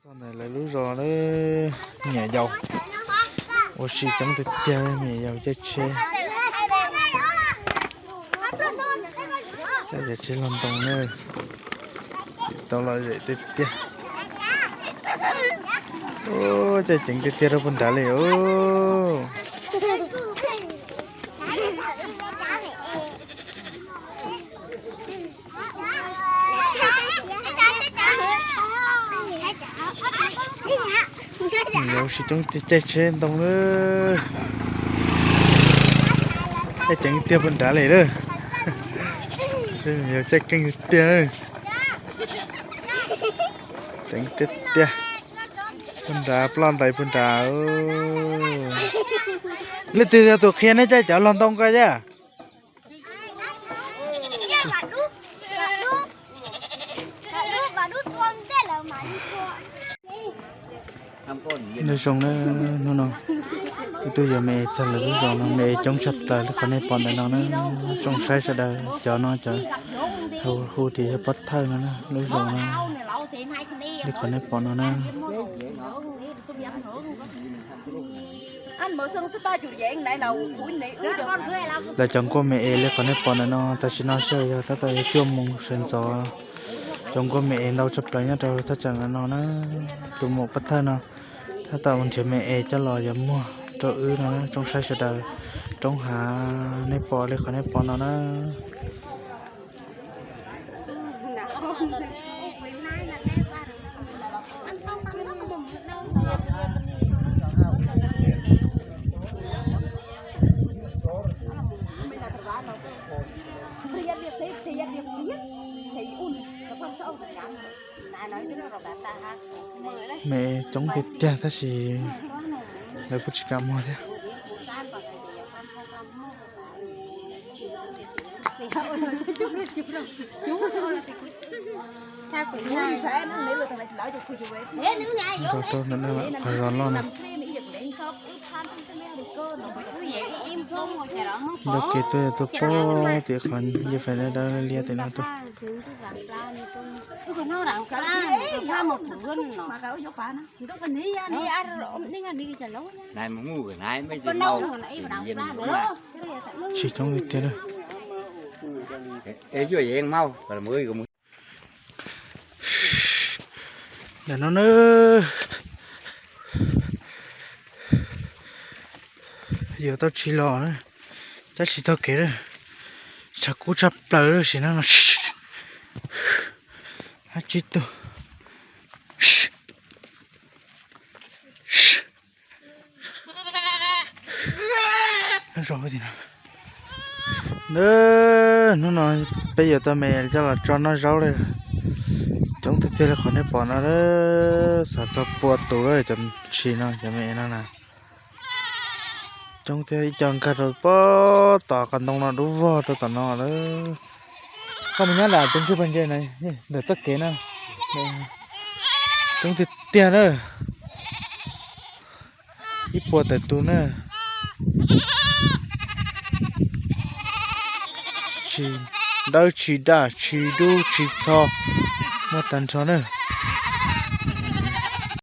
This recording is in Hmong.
Ntawm lawv lub zos na, me nyuam yaus ua si coob tiag tiag, me nyuam yaus caij tsheb, caij cov tsheb log ntoo na, tau lom zem tiag tiag. Ua caij ceev tiag tiag rau puag nrad li os. Yus ua si coob tiag, caij tsheb ntoo na, caij ceev tiag puag nrad li lawm. Yus caij keej tiag, ceev tiag tiag. Puag nrad ploj ntais puag nrad. Leej twg yog tus qhia nej caij cov log ntoo ko thiab? Nyob zoo na, hnub no kuv tuaj yuav me es txog lawv lub zos no, me es coob tshaj plaws li qhov nej pom ntawm no na. Zoo saib sawv daws, cov no cov hu tias yog pov thawj no na, lub zos no li qhov nej pom no na. Lawv cov nkuaj me es li qhov nej pom ntawm no, tam sim no xyov yog tab tom yuav cuaj moos sawv ntxov. Cov nkuaj me es ntau tshaj plaws nyob rau thaj tsam ntawm no na. Tus muam pov thawj no tab tom mus nrhiav me es coj los yuav muag rau wb no na. Zoo saib sawv daws, roob hav nej pom li qhov nej pom no na. Me coob tiag tiag tab sis lawv kuj tsis kam muag thiab. Rau rau qhov zos loj no. Ntau kev tuaj yog tuaj pog tim qhov nce fais dawb dawb liab tim no tuaj. Tsis coob li tiag. Ntawm no na, yuav tau tsis los na, tab sis taug kev na, tshav kub tshaj plaws sim no no. Hab tsib tug. Hnub no peb yuav tau me coj los tso noj zaub li. Coob tiag tiag li qhov nej pom no, xav txog pua tus lawm cov tshis no, cov me no na. Coob thiab, ib co nkag rau pem tom qab ntoo no dub vog rau tom no lawm. Koj mus nyob nram tus ntsej pag ntse na, ntawm txoj kev na. Coob tiag tiag na. Ib puas tawm tus na. Tshis dawb tshis daj tshis dub tshis txho muaj tag nrho na.